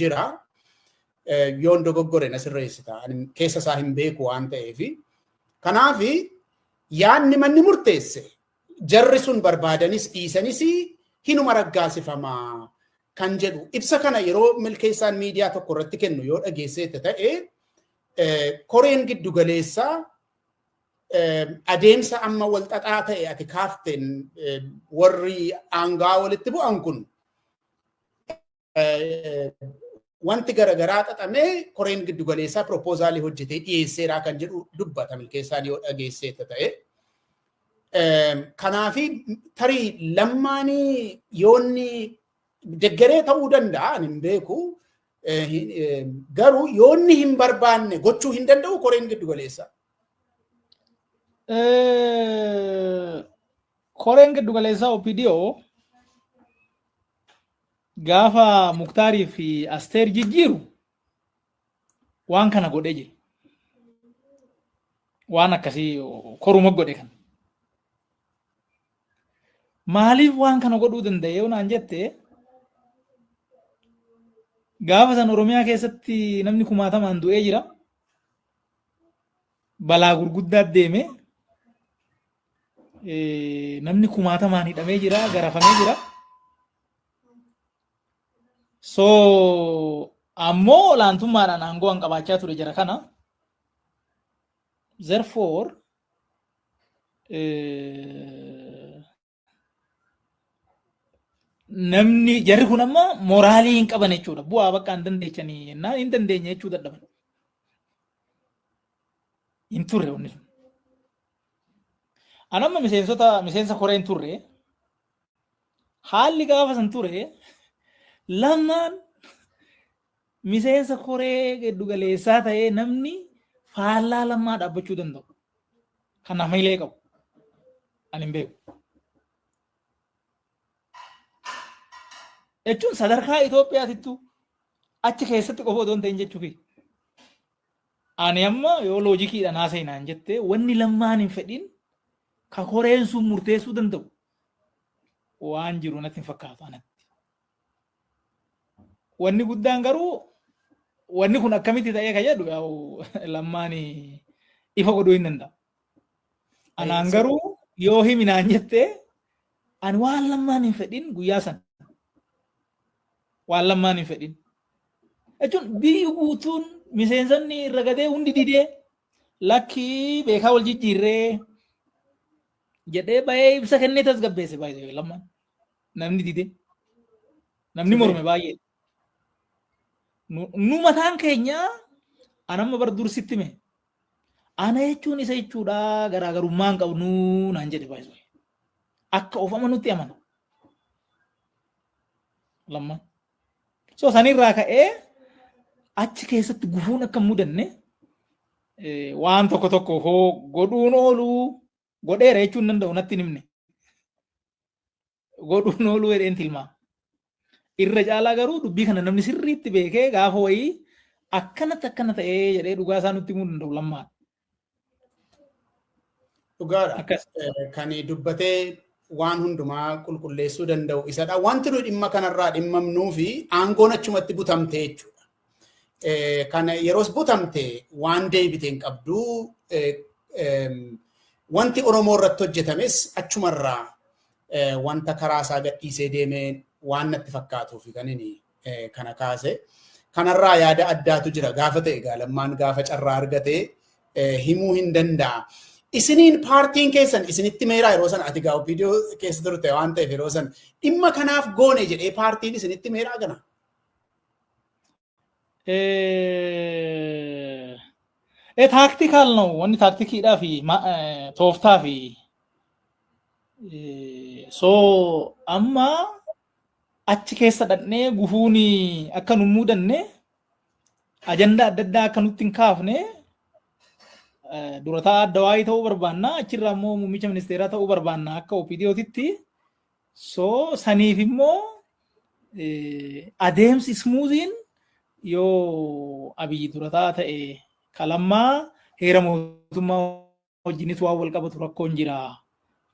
jira. Yoon dogoggore na sirreessita. Ani keessa isaa hin beeku waan ta'eef. Kanaaf yaadni manni murteesse jarri sun barbaadanis dhiisanis hinuma raggaasifama kan jedhu ibsa kana yeroo Milkeessaan miidiyaa tokko irratti kennu yoo dhageesseetta ta'e, koreen giddu galeessaa adeemsa amma wal xaxaa ta'e ati kaafteen warri aangaa walitti bu'an kun wanti garaagaraa xaxamee koreen giddu galeessaa piroopoozaalii hojjetee dhiyeesseeraa kan jedhu dubbata Milkeessaan yoo dhageesseetta ta'e. Kanaafi tarii Lammaanii yoonni deggeree ta'uu danda'a, ani hin beeku. Garuu yoonni hin barbaanne gochuu hin danda'u koreen giddu galeessaa. Koreen giddu galeessaa OPDO gaafa Muktaarii fi Asteer jijjiiru waan kana godhee jira. Waan akkasii koruma godhe kana. Maaliif waan kana godhuu danda'e yoo naan jette, gaafa san Oromiyaa keessatti namni kumaatamaan du'ee jira. Balaa gurguddaa deeme. Namni kumaatamaan hidhamee jira, garafamee jira. So ammoo olaantummaadhaan aangoo an qabaachaa ture jara kana. Therefore namni jarri kun amma mooraalii hin qaban jechuudha. Bu'aa bakka hin dandeechanii jennaan hin dandeenye jechuu dadhaban. Hin turre wanni sun. An amma miseensota miseensa koree hin turre. Haalli gaafa san ture, Lammaan miseensa koree giddugaleessaa ta'ee namni faallaa Lammaa dhaabbachuu danda'u kan hamilee qabu ani hin beeku. Jechuun sadarkaa Itoophiyaatittuu achi keessatti qofa otoo hin ta'in jechuu kiyya. Ani amma yoo loojikiidhaan haasa'e naan jette, wanni Lammaan hin fedhin ka koreen sun murteessuu danda'u waan jiru natti hin fakkaatu anatti. Wanni guddaan garuu wanni kun akkamitti ta'ee ka jedhu yaa'u Lammaan ifa godhuu hin danda'a. Anaan garuu yoo himi naan jette, ani waan Lammaan hin fedhin guyyaa san waan Lammaan hin fedhin jechuun biyyi guutuun miseensonni irra gadee hundi didee lakkii beekaa wal jijjiirree jedhee bahee ibsa kennee tasgabbeesse. Baay'ee Lammaan namni didee namni morme baay'ee. Nu mataan keenya, an amma bar dursitti hime, ana jechuun isa jechuudha, garaagarummaa hin qabnu naan jedhe. Baay'ee akka of amanutti amana Lammaan. So sanirraa ka'ee achi keessatti gufuun akka hin mudanne waan tokko tokko hoo godhuun oolu godheera jechuun hin danda'u, natti hin himne. Godhuun ooluu jedheen tilmaama. Irra caalaa garuu dubbii kana namni sirriitti beekee gaafa wayii akkanatti akkana ta'ee jedhee dhugaa isaa nutti himuu danda'u Lammaadha. Dhugaadha. Akkas. Kan dubbatee waan hundumaa qulqulleessuu danda'u isadha. Wanti nuyi dhimma kanarraa dhimmamnuu fi aangoon achumatti butamte jechuudha. Kana yeroos butamte waan deebite hin qabdu. Wanti Oromoo irratti hojjetames achumarraa wanta karaa isaa gadhiisee deemee waan natti fakkaatuuf kan inni kana kaase. Kanarraa yaada addaatu jira gaafa ta'e egaa Lammaan gaafa carraa argate himuu hin danda'a. Isiniin paartiin keessan isinitti meeraa yeroo sana, ati gaa OPDO keessa turte waan ta'eef, yeroo sana dhimma kanaaf goone jedhee paartiin isinitti meeraa gana? Tactical ነው, wanni taaktikiidhaa fi tooftaa fi so amma achi keessa dhaqnee gufuun akka nu mudanne, ajandaa adda addaa akka nutti hin kaafne, dura taa'aa adda waayii ta'uu barbaanna, achirraa immoo muummicha ministeeraa ta'uu barbaanna akka OPDOtitti. So saniif immoo adeemsi smoothiin yoo Abiyyi dura taa'aa ta'e, kalammaa heera mootummaa wajjinis waan wal qabatu rakkoon jira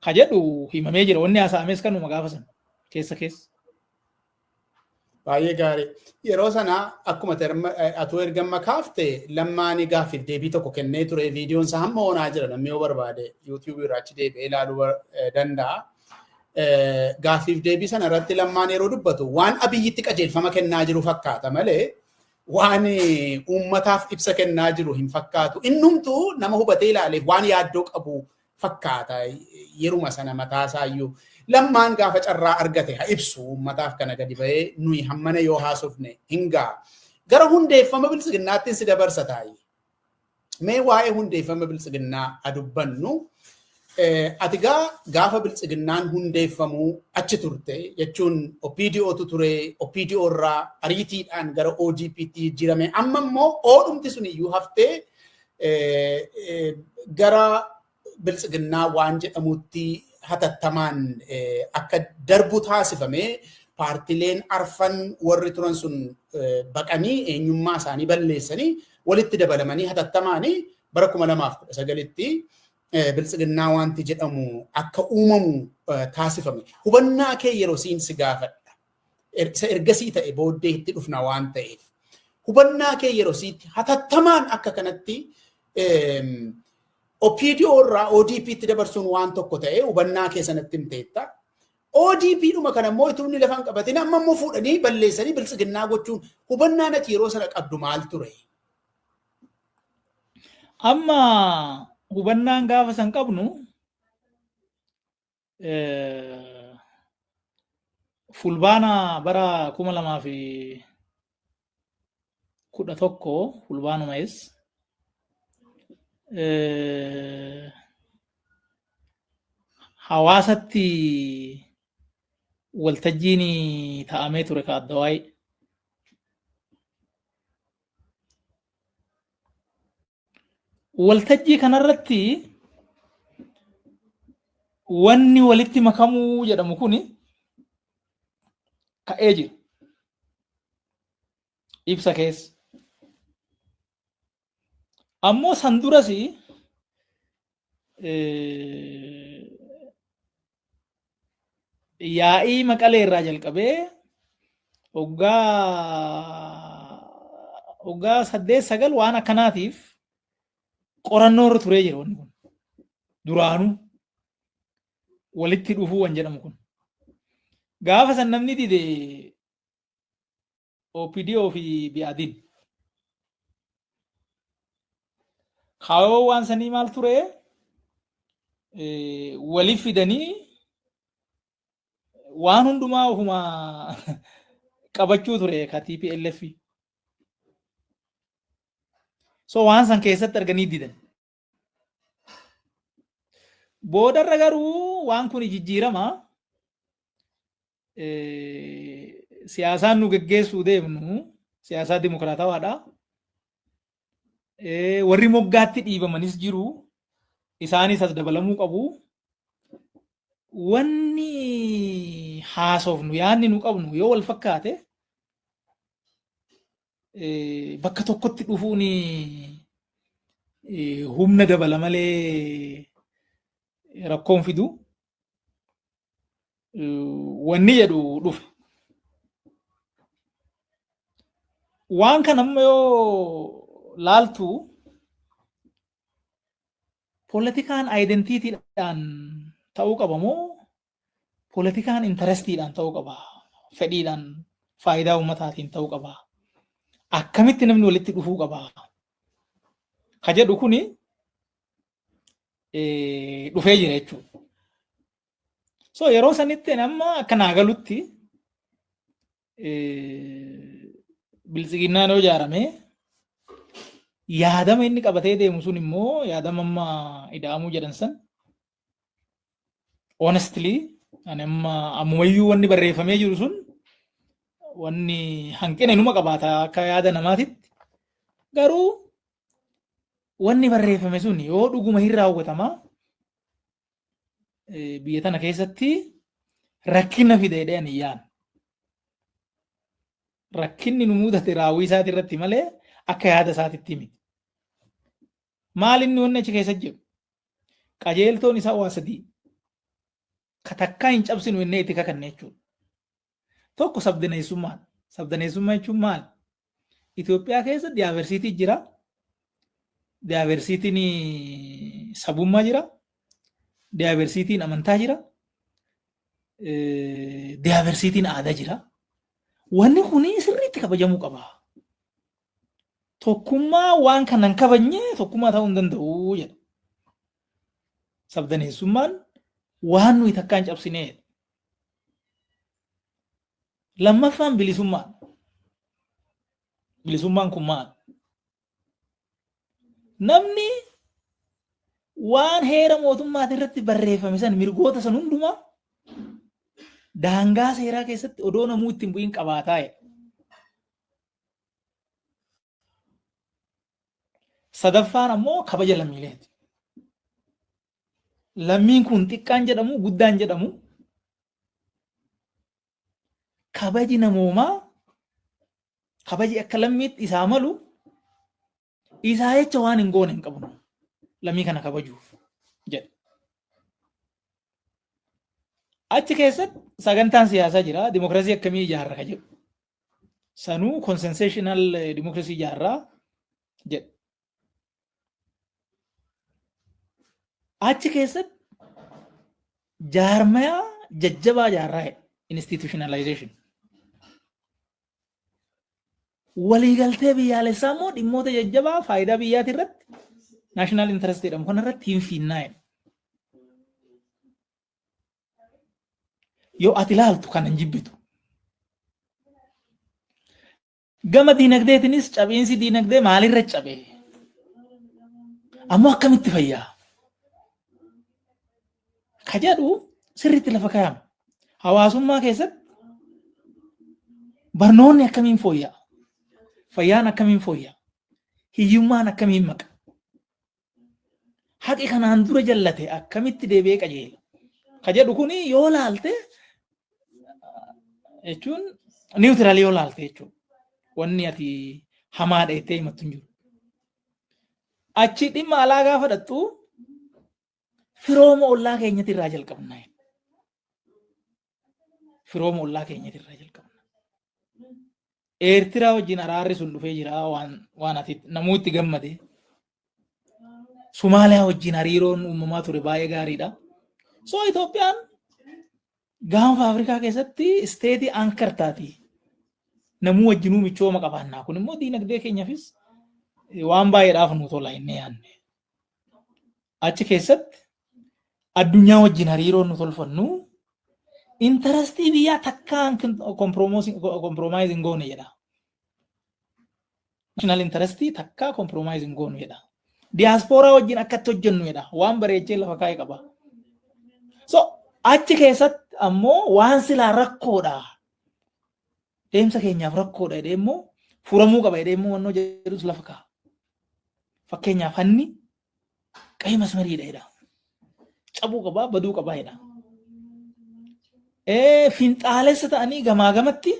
ka jedhu himamee jira. Wanni haasa'ames kanuma gaafa sana keessa keessa. Baay'ee gaarii. Yeroo sana akkuma atuu erga kaafte, Lammaanii gaaffiif deebii tokko kennee ture. Viidiyoon isaa hamma onaa jira, namni yoo barbaade YouTubeii irraa achi deebi'ee ilaaluu danda'a. Gaaffiif deebii sana irratti Lammaan yeroo dubbatu waan Abiyyitti qajeelfama kennaa jiru fakkaata malee waan uummataaf ibsa kennaa jiru hin fakkaatu. Innumtuu nama hubatee ilaaleef waan yaaddoo qabu fakkaata yeruma sana mataasaa iyyuu. Lammaan gaafa carraa argate haa ibsu uummataaf, kana gadi ba'ee nuyi hammana yoo haasofne hin ga'a. Gara hundeeffama Biltsiginnaatti si dabarsa taa'e. Mee waa'ee hundeeffama Biltsiginnaa adubbannu. Ati gaa gaafa Biltsiginnaan hundeeffamuu achi turte jechuun OPDOtu ture, OPDO irraa ariitiidhaan gara ODP'tti jijjiirame, amma immoo oodhumti sun iyyuu haftee gara Biltsiginnaa waan jedhamutti hatattamaan akka darbu taasifame. Paartileen arfan warri turan sun baqanii, eenyummaa isaanii balleessanii, walitti dabalamanii hatattamaanii bara 2019tti Biltsiginnaa wanti jedhamu akka uumamu taasifame. Hubannaa kee yeroo siin si gaafadha. Isa ergasii ta'e booddee itti dhufna waan ta'eef. Hubannaa kee yeroo siitti hatattamaan akka kanatti OPDO irraa ODP'tti dabarsuun waan tokko ta'e, hubannaa kee sanatti himteetta. ODP dhuma kana immoo utuu inni lafa hin qabatin amma immoo fuudhanii balleessanii Biltsiginnaa gochuun, hubannaan ati yeroo sana qabdu maal ture? Amma hubannaan gaafa san qabnu Fulbaana bara 2011, fulbaanumayis, hawaasatti waltajjiin ta'amee ture ka addawaayii. Waltajjii kanarratti wanni walitti makamuu jedhamu kuni ka'ee jira. Ibsa keessa. Ammoo san duras yaa'ii Maqalee irraa jalqabee waggaa 8, 9 waan akkanaatiif qorannoo irra turee jira wanni kun. Duraanuu walitti dhufuu waan jedhamu kun. Gaafa san namni dide OPDO fi BIADIN. Kaayoo waan sanii maal ture? Waliif fidanii waan hundumaa ofuma qabachuu ture ka TPLF. So waan san keessatti arganii didan. Boodarra garuu waan kun jijjiirama. Siyaasaan nu geggeessuu deemnu siyaasaa dimokiraatawaadha. Warri moggaatti dhiibamanis jiru. Isaanis as dabalamuu qabu. Wanni haasofnu, yaadni nu qabnu yoo wal fakkaate, bakka tokkotti dhufuun humna dabala malee rakkoon fidu. Wanni jedhu dhufe. Waan kana amma yoo laaltu, poolitikaan identitydhaan ta'uu qaba moo poolitikaan interestiidhaan ta'uu qaba? Fedhiidhaan, faayidaa uummataatiin ta'uu qaba? Akkamitti namni walitti dhufuu qaba? Ka jedhu kuni dhufee jira jechuudha. So yeroo sanitti amma akka naa galutti, Biltsiginnaan yoo ijaarame, yaadama inni qabatee deemu sun immoo yaadama amma ida'amuu jedhan san, honestly ani amma ammumayyuu wanni barreeffamee jiru sun wanni hanqina inuma qabaata akka yaada namaatitti, garuu wanni barreeffame sun yoo dhuguma hin raawwatama, biyya tana keessatti rakkina fida jedhee ani yaadu. Rakkinni nu mudate raawwii isaati irratti malee akka yaada isaatitti miti. Maal inni wanni achi keessa jiru? Qajeeltoon isaa waa sadii. Ka takkaa hin cabsinu innee itti kakanne jechuudha. Tokko sabdaneessummaadha. Sabdaneessummaa jechuun maal? Itoophiyaa keessa diversity jira. Diversityn sabummaa jira. Diversityn amantaa jira. Diversityn aadaa jira. Wanni kuni sirriitti kabajamuu qaba. Tokkummaa waan kana hin kabajne tokkummaa ta'uu hin danda'u jedha. Sabdaneessummaan waan nuyi takkaan hin cabsineedha. Lammaffaan bilisummaa. Bilisummaan kun maal? Namni waan heera mootummaati irratti barreeffame san, mirgoota san hundumaa daangaa seeraa keessatti odoo namuu ittiin bu'iin qabaataa jedha. Sadaffaan ammoo kabaja lammiileeti. Lammiin kun xiqqaan jedhamu, guddaan jedhamu, kabaji namoomaa, kabaji akka lammiitti isaa malu, isaa jecha waan hin goone hin qabnu lammii kana kabajuuf jedha. Achi keessatti sagantaan siyaasaa jira. Dimokiraasii akkamii ijaarra ka jedhu. Sanuu consensual dimokiraasii ijaarraa jedha. Achi keessatti jaarmayaa jajjabaa ijaarraa jedha. Institutionalization. Waliigaltee biyyaalessaa immoo dhimmoota jajjabaa faayidaa biyyaati irratti, national interest jedhamu kana irratti hin fiinnaa jedha. Yoo ati ilaaltu kana hin jibbitu. Gama diinagdeetinis cabiinsi diinagdee maalirra cabe? Ammoo akkamitti fayyaa? Ka jedhu sirriitti lafa kaayama. Hawaasummaa keessatti barnoonni akkamiin fooyya'a? Fayyaan akkamiin fooyya'a? Hiyyummaan akkamiin maqa? Haqi kanaan dura jallate akkamitti deebi'ee qajeela? Ka jedhu kuni yoo laalte jechuun neutral yoo laalte jechuudha. Wanni ati hamaadha jettee himattu hin jiru. Achi dhimma alaa gaafa dhattu firooma ollaa keenyatti irraa jalqabna. Firooma ollaa keenyatti irraa jalqabna. Eertiraa wajjin araarri sun dhufee jira, waan ati namuu itti gammade. Somaaliyaa wajjin hariiroon uumamaa ture baay'ee gaariidha. So Itoophiyaan gaanfa Afrikaa keessatti state anchor taati. Namuu wajjinuu michooma qabaannaa. Kun immoo diinagdee keenyaafis waan baay'eedhaaf nu tola inni yaadne. Achi keessatti addunyaa wajjin hariiroon nu tolfannu interestii biyyaa takkaan compromise hin goone jedha. National interestii takkaa compromise hin goonu jedha. Diyaaspooraa wajjin akkatti hojjennu jedha. Waan bareechee lafa kaa'ee qaba. So achi keessatti ammoo waan silaa rakkoodha. Deemsa keenyaaf rakkoodha jedhee immoo furamuu qaba jedhee immoo wannoo jedhus lafa kaa'a. Fakkeenyaaf hanni ቀይ መስመሪidha jedha. Cabuu qabaa, baduu qabaa jedha. Finxaalessa ta'anii gamaa gamatti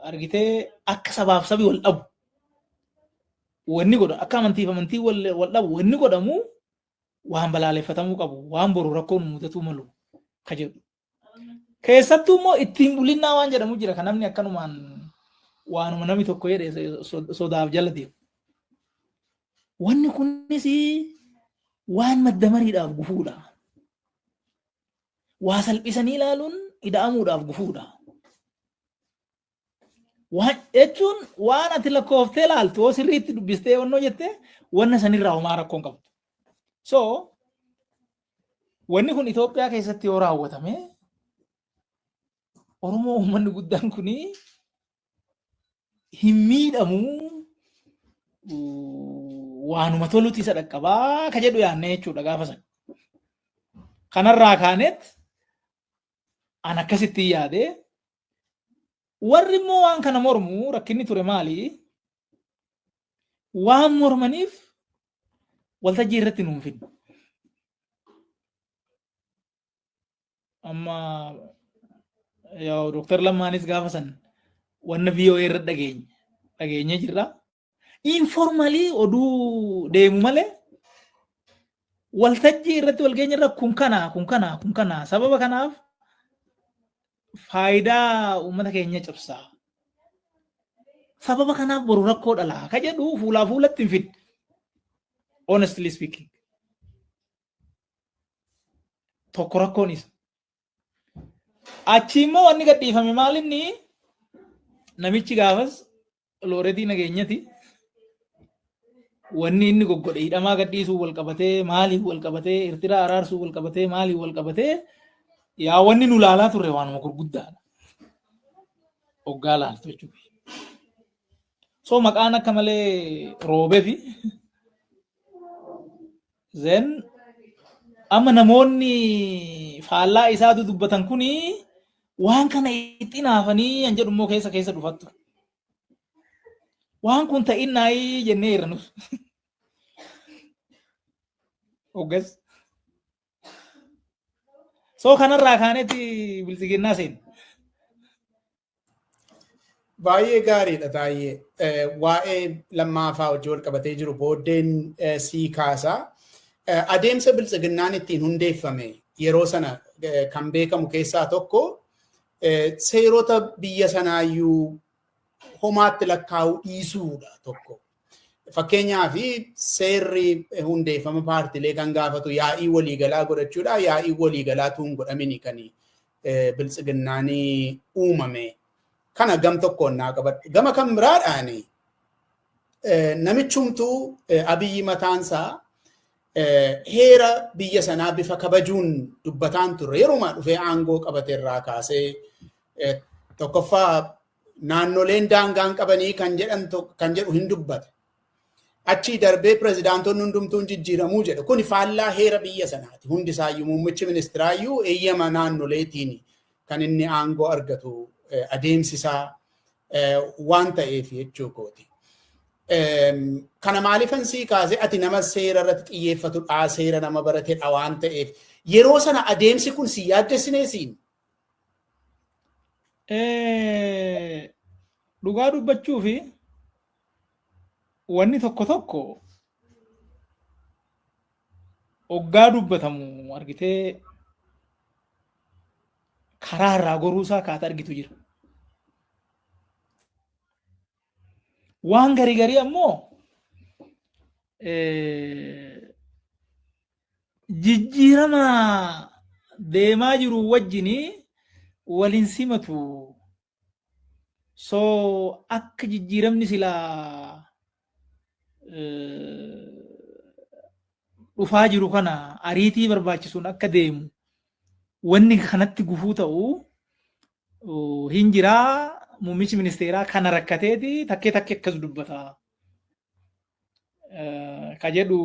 argitee akka sabaaf sabi wal dhabu. Wanni godhamu akka amantiif amantii wal dhabu, wanni godhamu waan balaaleffatamuu qabu, waan boru rakkoon mudatuu malu ka jedhu. Keessattuu immoo ittiin bulinnaa waan jedhamu jira, kan namni akkanumaan waanuma namni tokko jedhe sodaaf jala deemu. Wanni kunis waan madda mariidhaaf gufuudha. Waa salphisanii ilaaluun ida'amuudhaaf gufuudha. Waan jechuun waan ati lakkooftee ilaaltu yoo sirriitti dubbistee wannoo jettee wanna sanirraa homaa rakkoo hin qabdu. So wanni kun Itoophiyaa keessatti yoo raawwatame, Oromoo uummanni guddaan kuni hin miidhamu, waanuma tolutti isa dhaqqabaa ka jedhu yaadne jechuudha gaafa sana. Kanarraa kaaneet an akkasitti yaade. Warri immoo waan kana mormu, rakkinni ture maali? Waan mormaniif waltajjii irratti nuun fidnu. Amma yaa Dooktar Lammaanis gaafa san wanna VOA irra dhageenye jirra. Informally oduu deemu malee waltajjii irratti walgeenya irra kun kana, kun kana, kun kana, sababa kanaaf Faayidaa uummata keenya cabsaa. Sababa kanaaf boru rakkoo dhalaa ka jedhu fuulaa fuulatti hin fidne. Honestly speaking. Tokko rakkoon isa. Achi immoo wanni gadhiifame maal, inni namichi gaafas looretii nageenyati. Wanni inni goggodhe hidhamaa gadhiisuu wal qabatee, maaliif wal qabatee, Eertiraa araarsuu wal qabatee, maaliif wal qabatee, yaa wanni nu laalaa turre waanuma gurguddaadha. Hoggaa laaltu jechuudha. So maqaan akka malee roobee fi then amma namoonni faallaa isaatu dubbatan kuni waan kana itti naafanii an jedhu immoo keessa keessa dhufattu. Waan kun ta'innaayii jennee irra nus. Hoggas. So kanarraa kaanetti biltsiginnaa seenu. Baay'ee gaariidha taa'ee. Waa'ee lammaafaa hojii wal qabatee jiru booddeen sii kaasaa. Adeemsa biltsiginnaan ittiin hundeeffame yeroo sana kan beekamu keessaa tokko seerota biyya sanaayyuu homaatti lakkaa'uu dhiisuudha tokko. Fakkeenyaaf, seerri hundeeffama paartilee kan gaafatu yaa'ii waliigalaa godhachuudha. Yaa'ii waliigalaatu hin godhamini kan biltsiginnaan uumame. Kana gam tokkoon naa qabadhu. Gama kan biraadhaan namichumtuu Abiyyi mataansaa heera biyya sanaa bifa kabajuun dubbataan turre. Yeruma dhufee aangoo qabate irraa kaasee, tokkoffaa, naannoleen daangaan qabanii kan jedhan kan jedhu hin dubbate. Achii darbee pirezidaantonni hundumtuun jijjiiramuu jedha. Kuni faallaa heera biyya sanaati. Hundi isaayyuu, muummichi ministiraayyuu eeyyama naannoleetiin kan inni aangoo argatu adeemsisaa waan ta'eef jechuu kooti. Kana maaliifan sii kaasee, ati nama seera irratti xiyyeeffatudha, seera nama baratedha waan ta'eef, yeroo sana adeemsi kun si yaaddessinee siin? Dhugaa dubbachuu fi wanni tokko tokko hoggaa dubbatamu argitee karaa irraa goruusaa kaata argitu jira. Waan garii garii ammoo jijjiirama deemaa jiru wajjin waliin simatu. So akka jijjiiramni silaa dhufaa jiru kana ariitii barbaachisuun akka deemu wanni kanatti gufuu ta'u hin jiraa. Muummichi ministeeraa kana rakkateeti takkee takkee akkas dubbata. Ka jedhu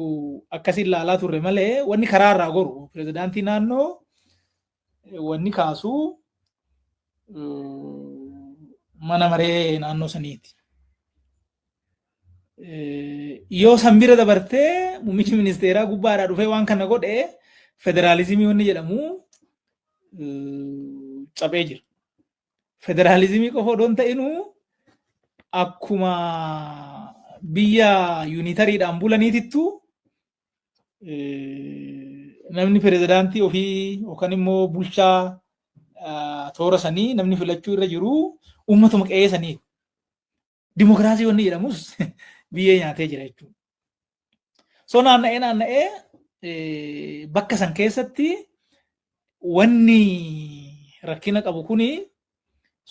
akkasiin ilaalaa turre malee, wanni karaa irraa goru pirezidaantii naannoo wanni kaasu mana maree naannoo saniiti. Yoo san bira dabartee muummichi ministeeraa gubbaadhaa dhufee waan kana godhe, federaalizimii wanni jedhamu cabee jira. Federaalizimii qofa odoo hin ta'inuu, akkuma biyya unitariidhaan bulaniitittu namni pirezidaantii ofii yookaan immoo bulchaa toora sanii namni filachuu irra jiru uummatuma qe'ee sanii. Dimokiraasii wanni jedhamus biyyee nyaatee jira jechuudha. So naanna'ee naanna'ee bakka san keessatti wanni rakkina qabu kuni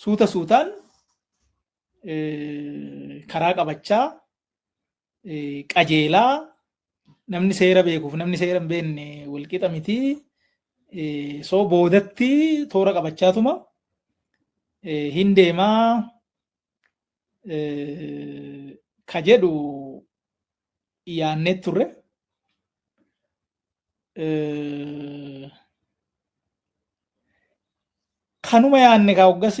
suuta suutaan karaa qabachaa qajeelaa, namni seera beekuuf namni seera hin beekne walqixa miti. So boodatti toora qabachaatuma hin deemaa ka jedhu yaannee turre. Kanuma yaanne kaa hoggas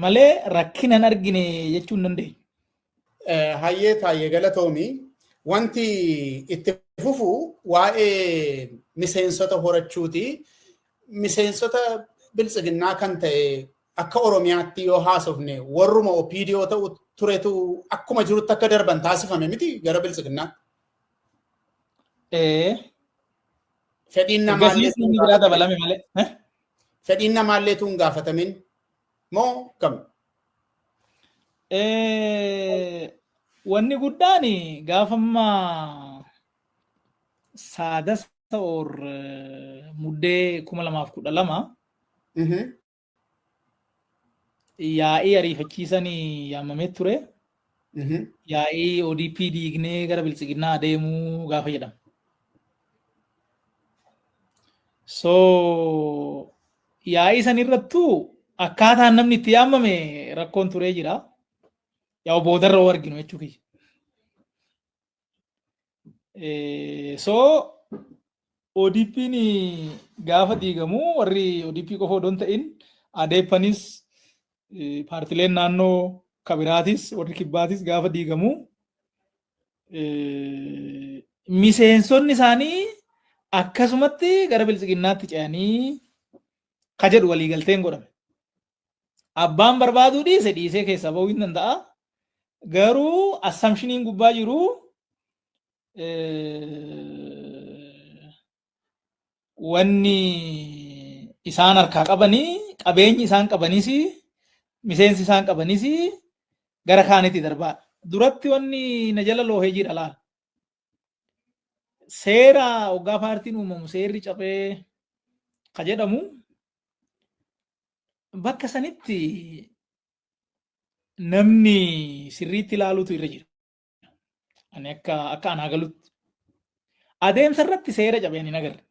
malee rakkina hin argine jechuu hin dandeenyu. Hayyee taayee, galatoomi. Wanti itti fufu waa'ee miseensota horachuuti. Miseensota biltsiginnaa kan ta'e akka Oromiyaatti yoo haasofne, warruma OPDO ta'u turetu akkuma jirutti akka darban taasifame miti gara biltsiginnaatti? Fedhiin namaallee Ergasii inni biraa dabalame malee. Fedhiin namaallee tun gaafatamin moo kam? Wanni guddaan gaafa ammaa Saadasa or Muddee 2012 yaa'ii ariifachiisan yaamamee ture. Yaa'ii ODP diignee gara Biltsiginnaa adeemuu gaafa jedhamu. So yaa'ii san irrattuu akkaataan namni itti yaamame rakkoon turee jira. Yaa boodarra hoo arginu jechuu kiyya. So ODP'n gaafa diigamu warri ODP qofa odoo hin ta'in ADEPAnis, paartileen naannoo kabiraatis, warri kibbaatis gaafa diigamu miseensonni isaanii akkasumatti gara Biltsiginnaatti ce'anii ka jedhu waliigalteen godhame. Abbaan barbaaduu dhiise dhiisee keessaa bahuu hin danda'a. Garuu assumptioniin gubbaa jiru wanni isaan harkaa qabanii, qabeenyi isaan qabanis, miseensi isaan qabanis gara kaanitti darbaadha. Duratti wanni na jala loohee jira laala. Seera hoggaa paartiin uumamu seerri caphee ka jedhamu bakka sanitti namni sirriitti ilaaluutu irra jira. Ani akka anaa galutti. Adeemsa irratti seera cabeen hin agarre.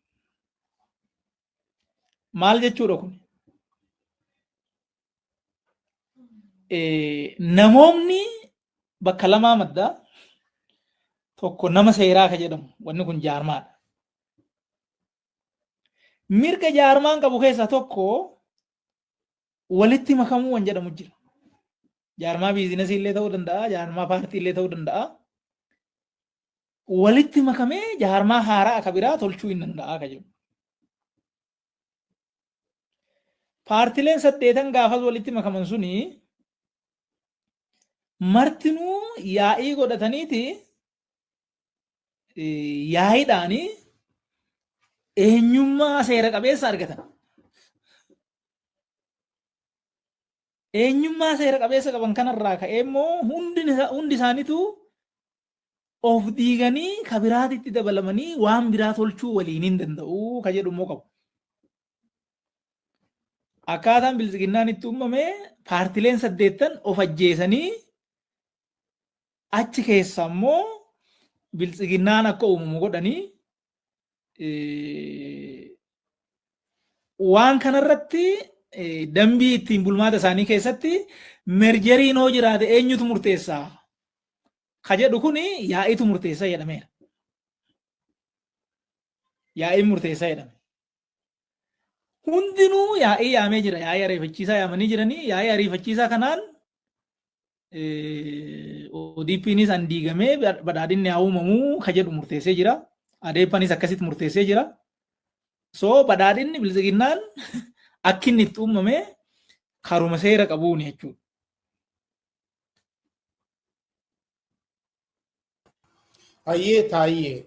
Maal jechuudha kun? Namoonni bakka lamaa maddaa, tokko nama seeraa ka jedhamu, wanni kun jaarmaadha. Mirga jaarmaan qabu keessaa tokko walitti makamuu wan jedhamu jira. Jaarmaa biizinasii illee ta'uu danda'a, jaarmaa paartii illee ta'uu danda'a. Walitti makamee jaarmaa haaraa akka biraa tolchuu hin danda'a ka jedhu. Paartileen saddeetan gaafas walitti makaman suni martinuu yaa'ii godhataniiti yaa'iidhaanii eenyummaa seera qabeessa argatan. Eenyummaa seera qabeessa qaban kanarraa ka'ee immoo hundi isaaniitu of diiganii ka biraatitti dabalamanii waan biraa tolchuu waliin hin danda'u ka jedhu immoo qabu. Akkaataan Biltsiginnaan itti uumame paartileen saddeettan of ajjeesanii achi keessa immoo Biltsiginnaan akka uumamu godhanii, waan kanarratti dambii ittiin bulmaata isaanii keessatti mergeriin hoo jiraate eenyutu murteessaa ka jedhu kun yaa'iitu murteessa jedhameera. Yaa'iin murteessa jedhame. Hundinuu yaa'ii yaamee jira. Yaa'ii ariifachiisaa yaamanii jiranii. Yaa'ii ariifachiisaa kanaan ODP'nis an diigamee Badhaadhinni haa uumamuu ka jedhu murteessee jira. ADEPAnis akkasitti murteessee jira. So Badhaadhinni, Biltsiginnaan akki inni itti uumame karuma seera qabuuni jechuudha. Hayyee Taayyee,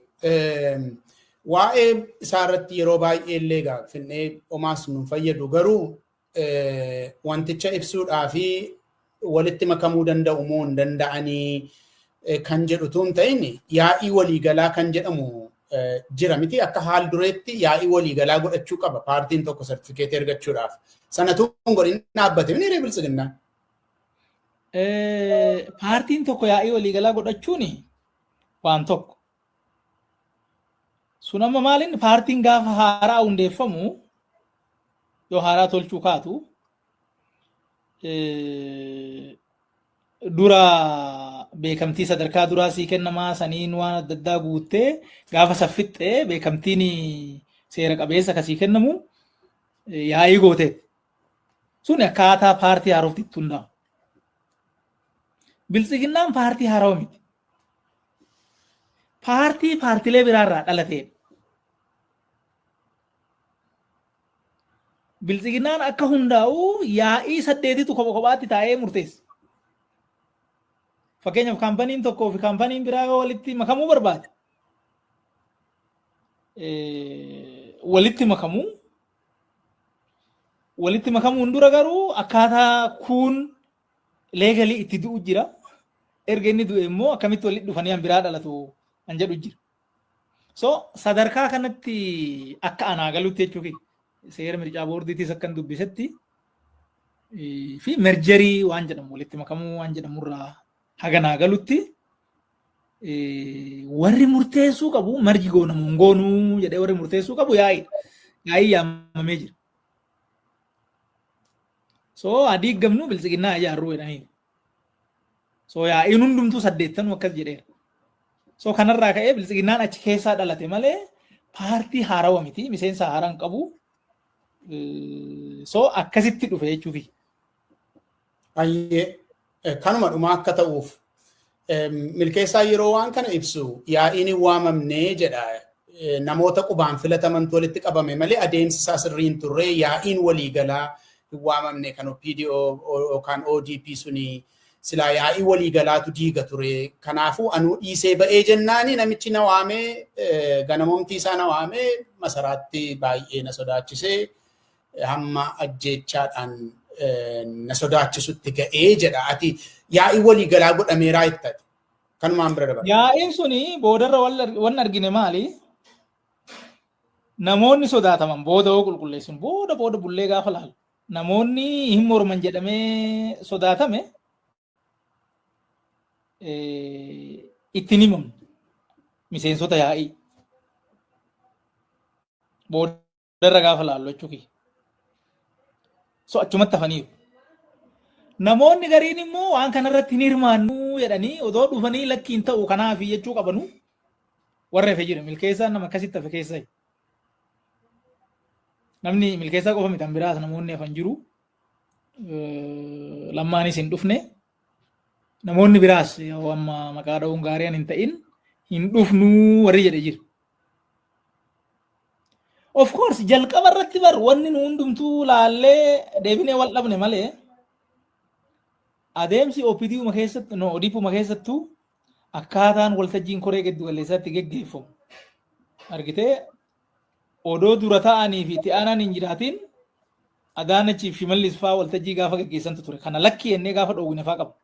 waa'ee isaa irratti yeroo baay'ee illee egaa finnee homaas nu fayyadu, garuu wanticha ibsuudhaa fi walitti makamuu danda'u moo hin danda'anii kan jedhu tun ta'in, yaa'ii waliigalaa kan jedhamu jira miti? Akka haal dureetti yaa'ii waliigalaa godhachuu qaba paartiin tokko sartifikeetii argachuudhaaf. Sanatu hin godhin dhaabbate mini Biltsiginnaan. Paartiin tokko yaa'ii waliigalaa godhachuun waan tokko. Sun amma maaliin paartiin gaafa haaraa hundeeffamu yoo haaraa tolchuu kaatu dura beekamtii sadarkaa duraa sii kennamaa, saniin waan adda addaa guuttee gaafa saffixxee beekamtiin seera qabeessa kasii kennamu yaa'ii gooteet. Sun akkaataa paartii haarofti itti hundaa'u. Biltsiginnaan paartii haarawa miti. Paartii paartilee biraarraa dhalateedha. Biltsiginnaan akka hundaa'u yaa'ii saddeetitu kopha kophaatti taa'ee murteessa. Fakkeenyaaf, kaampaniin tokkoo fi kaampaniin biraa yoo walitti makamuu barbaade walitti makamuu. Walitti makamuun dura garuu akkaataa kuun legally itti du'u jira. Erga inni du'e immoo akkamitti walitti dhufanii han biraa dhalatu kan jedhu jira. So sadarkaa kanatti akka anaa galutti jechuufi seera mircaa boordiitis akkan dubbisetti fi mergerii waan jedhamu, walitti makamuu waan jedhamurraa haga naa galutti, warri murteessuu qabu, merge goonamu hin goonuu jedhee warri murteessuu qabu yaa'ii. Yaa'ii yaamamee jira. So adii gamnuu biltsiginnaa ijaarruu jedhaniiru. So yaa'iin hundumtuu saddeettanuu akkas jedheera. So kanarraa ka'ee biltsiginnaan achi keessaa dhalate malee paartii haarawa miti, miseensa haaraa hin qabu. So akkasitti dhufe jechuufi. Baay'ee kanuma dhumaa akka ta'uuf, Milkeessaa yeroo waan kana ibsu yaa'iin hin waamamnee jedha. Namoota qubaan filatamantu walitti qabame malee adeemsi isaa sirrii hin turre, yaa'iin waliigalaa hin waamamne. Kan OPDO yookaan ODP suni silaa yaa'ii waliigalaatu diiga ture. Kanaafuu anuu dhiisee ba'ee jennaani namichi na waamee, ganamomtii isaa na waamee, masaraatti baay'ee na sodaachisee, hamma ajjeechaadhaan na sodaachisutti ga'ee jedha. Ati yaa'ii waliigalaa godhameeraa ittati. Kanumaan bira dabala. Yaa'iin suni boodarra wanni argine maali? Namoonni sodaataman booda hoo qulqulleessun booda booda bullee gaafa laalu, namoonni hin morman jedhamee sodaatame ittiin himamne miseensota yaa'ii. Boodarra gaafa laallu jechuudha. So achumatti hafaniiru. Namoonni gariin immoo waan kanarratti hin hirmaannu jedhanii odoo dhufanii lakkiin ta'u kanaaf jechuu qabanu warra hafe jira. Milkeessaan nama akkasitti hafe keessa. Namni Milkeessaa qofa miti, biraas namoonni hafan jiru. Lammaanis hin dhufne. Namoonni biraas yoo amma maqaa dha'uun gaarii hin ta'in, hin dhufnuu warri jedhe jira. Of course, jalqaba irratti bar wanni nu hundumtuu laallee deebinee wal dhabne malee, adeemsi OPD keessatti, no, ODP keessattuu akkaataan waltajjiin koree giddu galeessaatti geggeeffamu argitee, odoo dura ta'anii fi itti aanaan hin jiraatiin Adaanachii fi Shimallis fa'aa waltajjii gaafa geggeessantu ture. Kana lakkii jennee gaafa dhoowwine fa'aa qabu.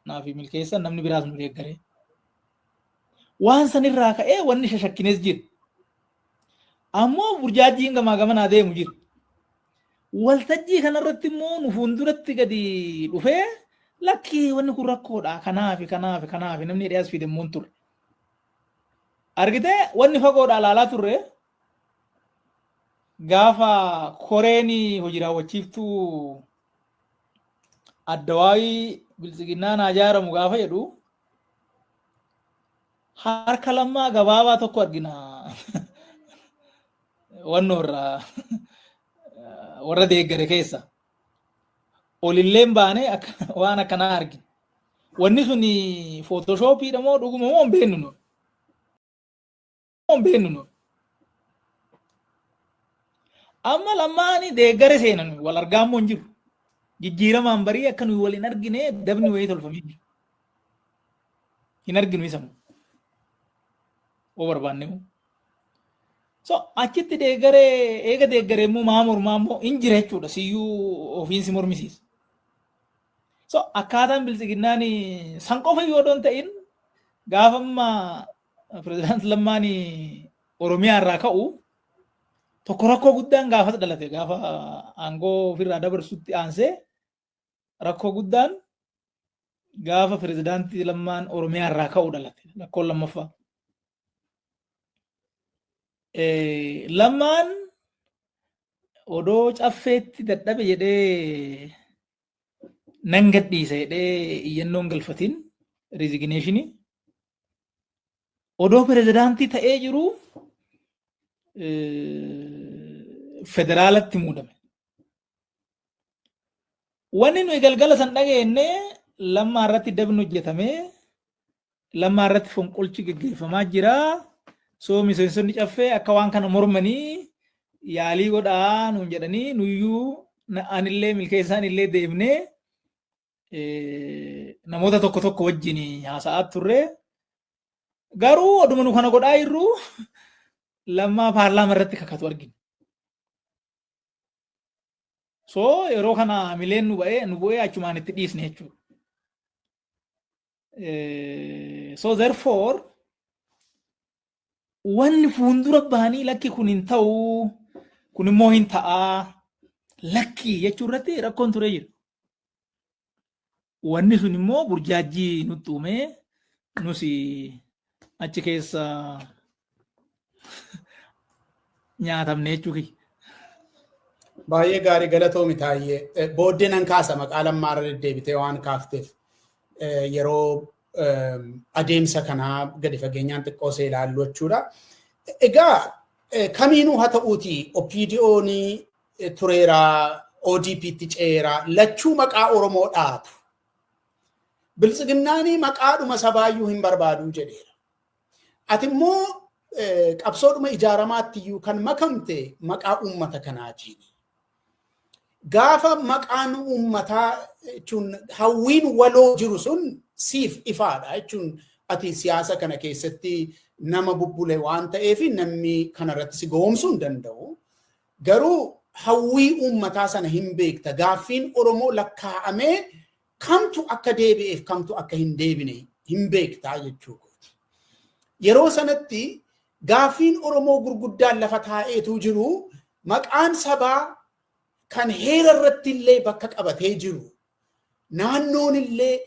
Naa fi Milkeessan, namni biraas nu deeggaree. Waan sanirraa ka'ee wanni shashakkines jira. Ammoo burjaajjiin gamaa gamanaa deemu jira. Waltajjii kanarratti immoo nu fuulduratti gadi dhufee lakkii wanni kun rakkoodha, kanaafi kanaafi kanaafi namni dhiyaas fide immoo hin turre. Argitee, wanni fagoodhaa ilaalaa turre, gaafa koreen hojii raawwachiiftuu addawaayii biltsiginnaan haa ijaaramu gaafa jedhu, harka Lammaa gabaabaa tokko argina. Wannoo irraa warra deeggare keessa. Olilleen baanee waan akkanaa argina. Wanni sun photoshopiidha moo dhuguma moo hin beeknu nu. Hin beeknu nu. Amma Lammaani deeggare seenan wal argaa immoo hin jiru. Jijjiiramaan barii akka nuyi wal hin argine dabni wayii tolfamee jiru. Hin arginu isa nu. Oo barbaanne. So achitti deeggaree, eega deeggaree immoo maa mormaa immoo hin jira jechuudha. Siyyuu ofiin si mormisiisa. So akkaataan biltsiginnaan san qofa yoo doon ta'in, gaafa amma pirezidaanti Lammaan Oromiyaa irraa ka'u tokko rakkoo guddaan gaafas dhalate, gaafa aangoo ofirraa dabarsutti aansee rakkoo guddaan gaafa pirezidaantii Lammaan Oromiyaa irraa ka'u dhalate, rakkoon lammaffaa. Lammaan odoo caffeetti dadhabe jedhee nan gadhiisa jedhee iyyannoon galfatiin resignationii, odoo pirezidaantii ta'ee jiru federaalatti muudame. Wanni nuyi galgala san dhageenye, Lammaa irratti dabni hojjetamee, Lammaa irratti fonqolchi geggeeffamaa jira. So miseensonni caffee akka waan kana mormanii yaalii godhaa nuun jedhanii, nuyyuu anillee Milkeessaan illee deemnee namoota tokko tokko wajjin haasa'aa turre. Garuu oduma nu kana godhaa jirru Lammaa paarlaama irratti kakatu argina. So yeroo kana hamileen nu ba'ee nu bu'ee achumaan itti dhiisne jechuudha. So therefore, wanni fuuldura bahanii lakki kun hin ta'uu, kun immoo hin ta'aa lakkii jechuu irratti rakkoon turee jira. Wanni sun immoo burjaajjii nutti uumee nus achi keessa nyaatamne jechuu kiyya. Baay'ee gaarii, galatoomi Taayyee. Booddee nan kaasa, maqaa Lammaarra deddeebitee waan kaafteef yeroo adeemsa kanaa gadi fageenyaan xiqqoo see ilaallu jechuudha. Egaa kamiinuu haa ta'uuti, OPDO'n tureeraa, ODP'tti ceeraa, lachuu maqaa Oromoo dhaatu. Biltsiginnaanii maqaadhuma sabaayyuu hin barbaaduu jedheera. Ati immoo qabsoodhuma ijaaramaatti iyyuu kan makamte maqaa uummata kanaatiin. Gaafa maqaan uummataa jechuun hawwiin waloo jiru sun siif ifaadha jechuun, ati siyaasa kana keessatti nama bubbule waan ta'eef namni kanarratti si gowwoomsuu hin danda'u. Garuu hawwii uummataa sana hin beekta. Gaaffiin Oromoo lakkaa'amee kamtu akka deebi'eef kamtu akka hin deebine hin beektaa jechuu kooti. Yeroo sanatti gaaffiin Oromoo gurguddaan lafa taa'eetu jiru, maqaan sabaa kan heera irratti illee bakka qabatee jiru, naannoon illee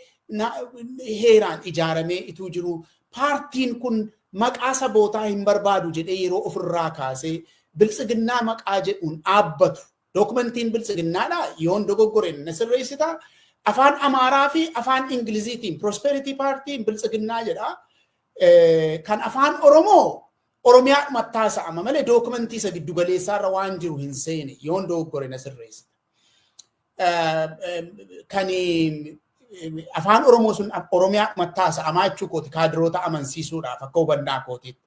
heeraan ijaaramee ituu jiru, paartiin kun maqaa sabootaa hin barbaadu jedhee yeroo ofirraa kaasee Biltsiginnaa maqaa jedhuun dhaabbatu. Dookumentiin Biltsiginnaadha, yoon dogoggore na sirreessita. Afaan Amaaraa fi afaan Ingiliziitiin Prosperity Party Biltsiginnaa jedha. Kan afaan Oromoo Oromiyaadhumatti haasa'ama malee dookumentii isa giddu galeessaarra waan jiru hin seene, yoon dogoggore na sirreessita. Kan afaan Oromoo sun Oromiyaadhumatti haasa'amaa jechuu kooti, kaadiroota amansiisuudhaaf akka hubannaa kootiitti.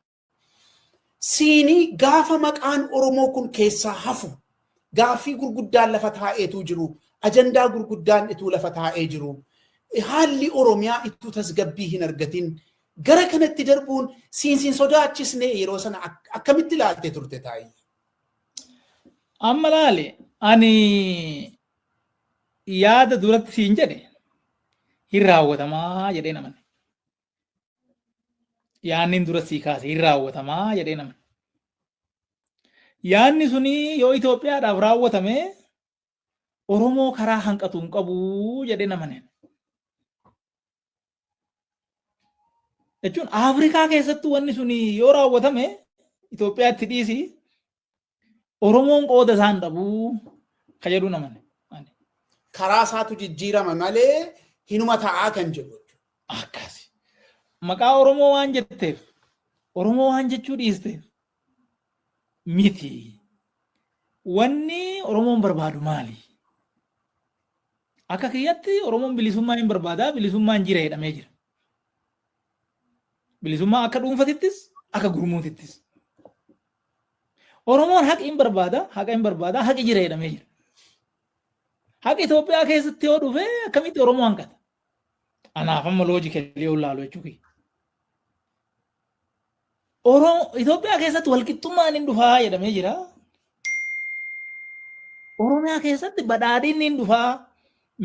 Siinii gaafa maqaan Oromoo kun keessaa hafu, gaaffii gurguddaan lafa taa'eetu jiru, ajandaa gurguddaan ituu lafa taa'ee jiru, haalli Oromiyaa ittuu tasgabbii hin argatin gara kanatti darbuun siin sodaachisne, yeroo sana akkamitti ilaalte turte, Taayyee? Amma laale, ani yaada duratti siin jedhe hin raawwatamaa jedhee namani. Yaanni dura sii kaase hin raawwatamaa jedhee namani. Yaanni suni yoo Itoophiyaadhaaf raawwatame Oromoo karaa hanqatu hin qabu jedhee namani. Jechuun Afrikaa keessattuu wanni suni yoo raawwatame Itoophiyaatti dhiisi, Oromoon qooda isaan dhabu ka jedhu namani. Karaa isaatu jijjiirama malee hinuma ta'aa kan jedhu. Akkasi. Maqaa Oromoo waan jetteef, Oromoo waan jechuu dhiisteef miti. Wanni Oromoon barbaadu maali? Akka kiyyatti Oromoon bilisummaa hin barbaada, bilisummaan jira jedhamee jira. Bilisummaa akka dhuunfatittis, akka gurmuutittis. Oromoon haqa hin barbaada, haqa hin barbaada, haqi jira jedhamee jira. Haqi Itoophiyaa keessatti yoo dhufe akkamitti Oromoo hanqata? Anaaf amma logically yoo ilaalu jechuu kiyya. Oromoo Itoophiyaa keessatti walqixxummaan hin dhufaa jedhamee jira. Oromiyaa keessatti badhaadhinni hin dhufaa.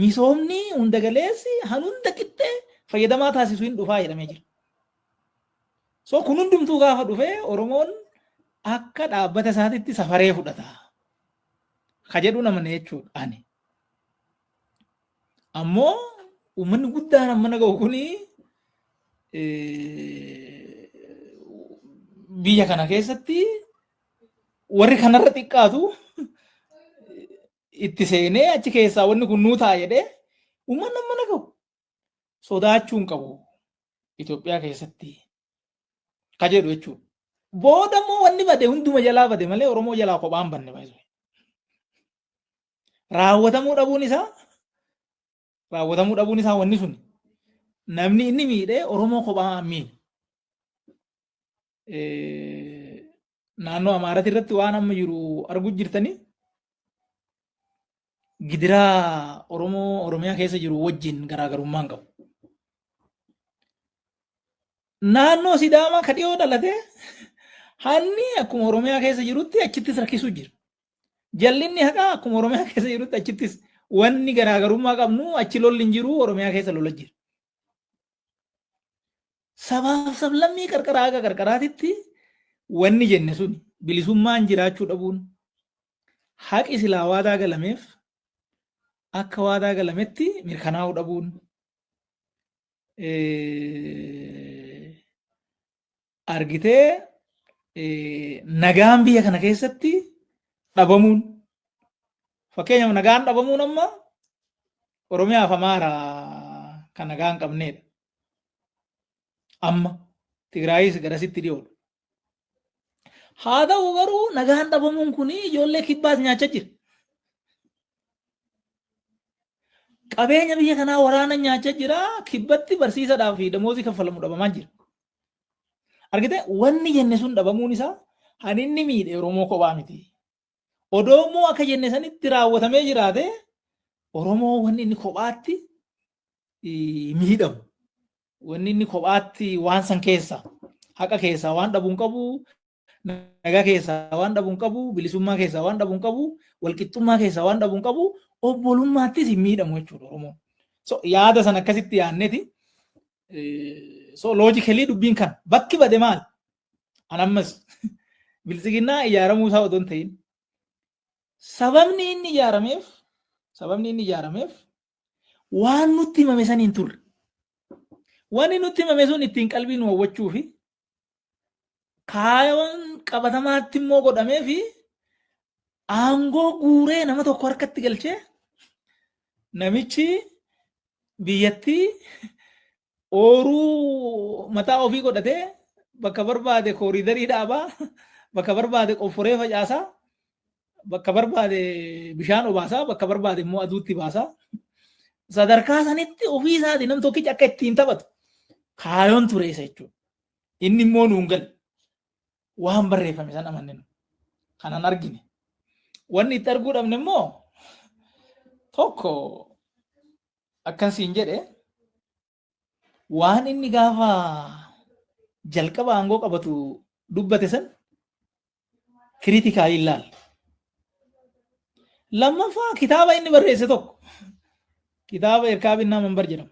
Misoomni hunda galeessi han hunda qixxee fayyadamaa taasisu hin dhufaa jedhamee jira. So kun hundumtuu gaafa dhufee Oromoon akka dhaabbata isaatitti safaree fudhata. Ka jedhu namani jechuudha ani. Ammoo uummanni guddaan amma na ga'u kuni biyya kana keessatti warri kanarra xiqqaatu itti seenee achi keessaa wanni kun nuu ta'a jedhee uummanni amma na ga'u sodaachuu hin qabu Itoophiyaa keessatti ka jedhu jechuudha. Booda immoo wanni bade hunduma jalaa bade malee Oromoo jalaa kophaan banne baay'ee. Raawwatamuu dhabuun isaa wanni sun namni inni miidhee Oromoo kophaa miidhe. Naannoo Amaarati irratti waan amma jiru arguu jirtanii, gidiraa Oromoo Oromiyaa keessa jiru wajjin garaagarummaa hin qabu. Naannoo Sidaamaa ka dhiyoo dhalate hanni akkuma Oromiyaa keessa jirutti achittis rakkisuu jira. Jallinni haqaa akkuma Oromiyaa keessa jirutti achittis wanni garaagarummaa qabnu achi lolli hin jiru, Oromiyaa keessa lola jira. Sabaaf sablammii qarqaraa haga qarqaraatitti wanni jenne sun bilisummaan jiraachuu dhabuun, haqi silaa waadaa galameef akka waadaa galametti mirkanaa'uu dhabuun, argitee, nagaan biyya kana keessatti dhabamuun, fakkeenyaaf nagaan dhabamuun amma Oromiyaaf Amaara kan nagaa hin qabneedha. Amma Tigraayis garasitti dhiyoodha. Haa ta'u garuu nagaan dhabamuun kun ijoollee kibbaas nyaachaa jira. Qabeenya biyya kanaa waraana nyaachaa jira. Kibbatti barsiisadhaaf fi damoozii kaffalamu dhabamaa jira. Argite, wanni jenne sun dhabamuun isaa kan inni miidhe Oromoo kophaa miti. Odoo immoo akka jenne sanitti raawwatamee jiraate Oromoo wanni inni kophaatti miidhamu, wanni inni kophaatti waan san keessa haqa keessaa waan dhabu hin qabu, nagaa keessaa waan dhabu hin qabu, bilisummaa keessaa waan dhabu hin qabu, walqixxummaa keessaa waan dhabu hin qabu, obbolummaattis hin miidhamu jechuudha Oromoon. So yaada san akkasitti yaadneeti. So logically dubbiin kan bakki bade maal? An ammas biltsiginnaa ijaaramuu isaa odoo hin ta'in sababni inni ijaarameef waan nutti himame san hin turre. Wanni nutti himame sun ittiin qalbii nu hawwachuu fi kaayoon qabatamaatti immoo godhamee fi aangoo guuree nama tokko harkatti galchee namichi biyyattii ooruu mataa ofii godhatee bakka barbaade corridor dhaabaa, bakka barbaade qofforee facaasaa, bakka barbaade bishaan obaasaa, bakka barbaade immoo aduutti baasaa. Sadarkaa sanitti ofii isaatii nam tokkichi akka ittiin taphatu kaayoon ture isa jechuudha. Inni immoo nuun galle. Waan barreeffame san amanne nu. Kanan argine. Wanni itti arguu dhabne immoo tokko, akkan siin jedhe, waan inni gaafa jalqaba aangoo qabatu dubbate san critically ilaalla. Lammaffaa, kitaaba inni barreesse tokko, kitaaba Erkaabinnaa Manbar jedhamu.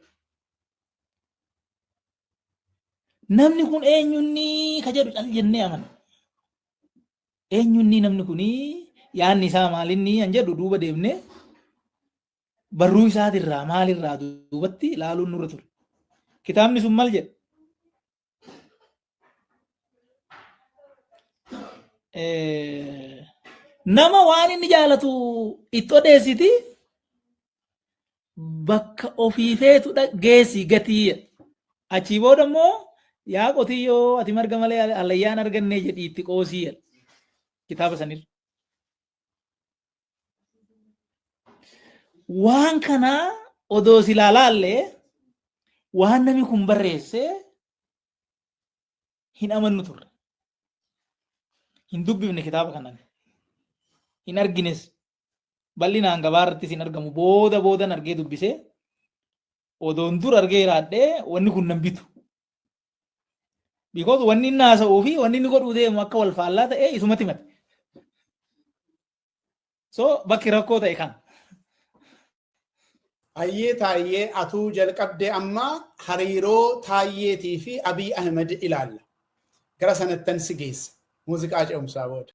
Namni kun eenyunni ka jedhu cal jennee amanna. Eenyunni namni kuni, yaadni isaa maalinni kan jedhu duuba deemnee barruu isaatirraa maalirraa duubatti ilaaluun nurra ture. Kitaabni sun maal jedha? Nama waan inni jaalatu itti odeessiti, bakka ofii feetu geessi gatii jedha. Achii booda immoo yaa qotiyyoo, ati marga malee hallayyaan argannee jedhii itti qoosii jedha. Kitaaba sanirra. Waan kanaa odoo silaa laallee waan namni kun barreesse hin amannu turre. Hin dubbifne kitaaba kanan. Hin argines. Bal'inaan gabaa irrattis hin argamu. Booda boodan argee dubbisee, odoon dur argee jiraadhee wanni kun nan bitu. Because wanni inni haasa'uu fi wanni inni godhuu deemu akka wal faallaa ta'e isumatti himate. So bakki rakkoo ta'e kan. Hayyee Taayyee, atuu jalqabdee, amma hariiroo Taayyeetii fi Abiy Ahmed ilaalla. Gara sanattan si geessa. Muuziqaa ce'umsaa booda.